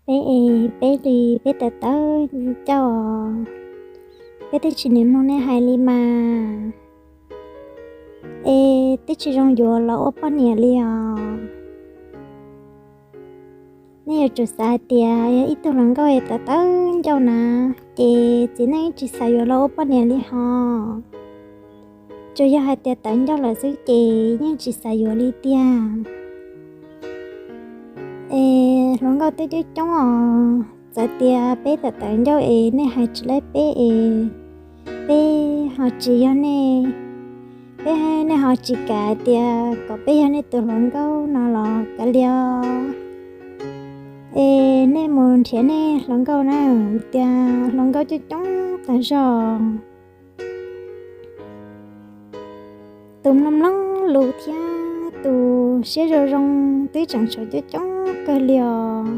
Peb es peb li peb tawv tawv ncauj os, peb twb tsis nim mloog nej hais li mas. Es twb tsis zoo yuav los ua poj niam li os. Nej yuav tsum xav hais tias yog ib tug hluas nkauj es tawv tawv ncauj na, ces txiv neej tsis xav yuav los ua poj niam li hos. Tsuas yog hais tias tawv ncauj lawm xwb ces yeej tsis xav yuav li tiag. Es hluas nkauj twb coob coob os, txawm tias peb tawv tawv ncauj es nej hais tsis laib peb es peb ho tsis yog nej, peb nej ho tsis kam tias kom peb yog nej tus hluas nkauj no los kav liam. Es nej mus nrhiav nej hluas nkauj na, tias hluas nkauj coob coob tag zog. Tus mloog mloog lus thiab tus siab zoo zoo twb tseem tshuav coob coob kawg li os.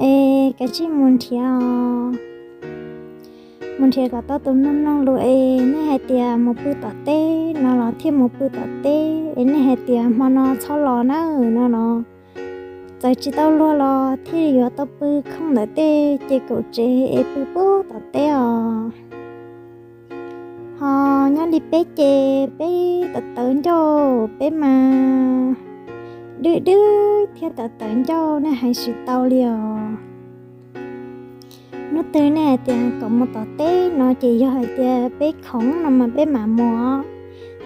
Es kav tsij mus nrhiav os. Mus nrhiav kom tau tus mloog mloog lus es nej hais tias mus pw tom teb no los thiaj mus pw tom teb, es nej hais tias hmo no txhob los na no los txawm tsis tau luag los thiaj yuav tau pw khooj ntawm tej ces kaum tsev es pw pub tom teb os. Ho nyob li peb ces peb tawv tawv ncauj, peb mas dwb dwb thiab tawv tawv ncauj nej hais tsis tau li os. Hnub twg nej hais tias kom mus tom teb no ces yog hais tias peb khoom no mas peb mam mus,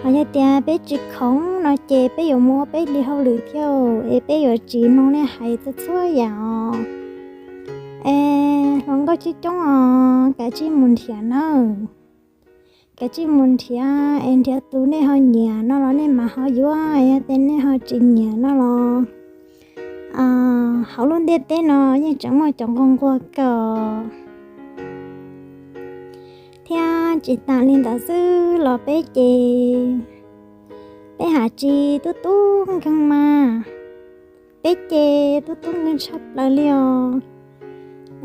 ho yog tias peb tsis khoom no ces peb yuav mus ua peb li hauj lwm thiab es peb yuav tsis mloog nej hais txhua txhua yam os. Es hluas nkauj coob coob os, kav tsij mus nrhiav nawb. Kav tsij mus nrhiav es nrhiav tus nej ho nyiam no los nej mam ho yuav, yog tias nej ho tsis nyiam no los hauv lub ntiaj teb no yeej tseem muaj cov nquag nquag kawg. Thiab tsis tas li ntawd xwb los peb ces peb hais tsis tub tub nkeeg mas, peb ces tub tub nkeeg tshaj plaws li os.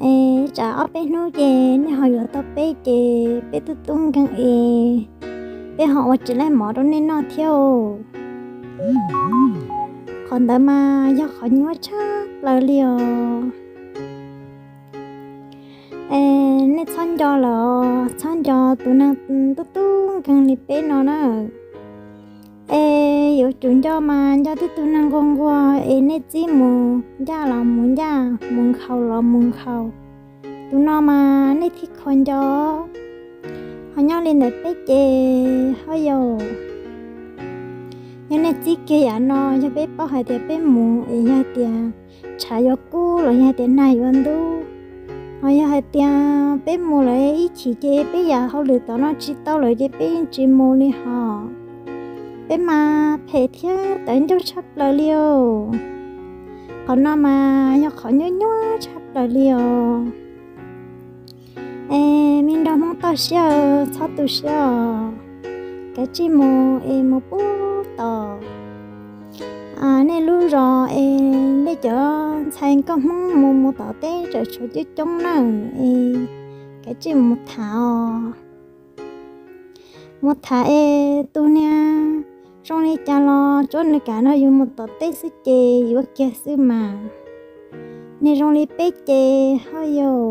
Es tsam ob peb hnub ces nej ho yuav tau peb ces peb tub tub nkeeg es peb ho ua tsis laib mov rau nej noj thiab. Qhov ntawd mas yog qhov nyuaj tshaj plaws li os. Es nej txhob nco lawm, txhob nco tus neeg tub tub nkeeg li peb no na. Es yuav tsum nco mas nco tib tug neeg nquag nquag es nej txib mus ncaj los mus ncaj, mus nkhaus los mus nkhaus. Tus no mas nej thiaj kho nco. Ho nyob li ntawm peb ces ho yau, yog nej txib kiag yam no, yog peb paub hais tias peb mus es yog tias tshav yuav kub los yog tias nag yuav ntub, ho yog hais tias peb mus lawm ib chim ces peb yam hauj lwm tom no tsis tau lawm ces peb yeej tsis mus li hos. Peb mas phem thiab tawv ncauj tshaj plaws li os. Qhov no mas yog qhov nyuaj nyuaj tshaj plaws li os. Es me nraug Hmoob toj siab, txhob tu siab os. Kav tsij mus es mus pub tom nej lub zos es nej cov ntxhais nkauj Hmoob mus mus tom teb tseem tshuav coob coob na, es kav tsij mus tham os. Mus tham es tus niag zoo li cas los tsuav nws kam nrog yus mus tom teb xwb ces yuav kiag xwb mas. Niag zoo li peb ces ho yau,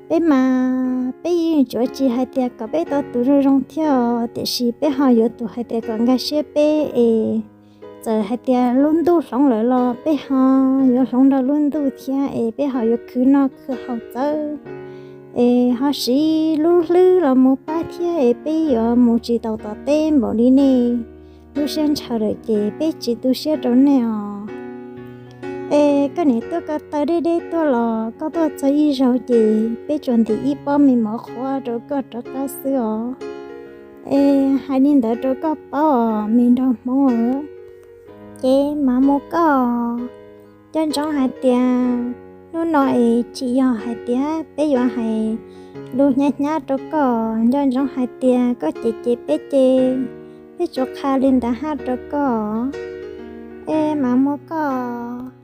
peb mas peb yeej tsuav tsis hais tias kom peb tau tus zoo zoo thiab, tiam sis peb ho yuav tus hais tias kom nkag siab peb es txawm hais tias lub ntuj hloov lawm los peb ho yuav hloov nrog lub ntuj thiab es peb ho yuav khwv noj khwv haus txawv, es ho siv lub hlwb los mus pab thiab es peb yuav mus tsis tau tom teb npaum li nej lub siab ntshaw lawm ces peb tsis tu siab rau nej os. Es koj niam tuaj ko taw deb deb tuaj los koj tuaj txog ib zaug ces peb tsuas ntim ib pob me mov qhuav rau koj rov qab xwb os. Es hais li ntawd rau koj paub os me nraug Hmoob. Ces mam mus koj. Nco ntsoov hais tias hnub no es tsis yog hais tias peb yuav hais lus hnyav hnyav rau koj, nco ntsoov hais tias koj cem cem peb ces peb tsuas qha li ntawd hab rau koj. Es mam mus koj.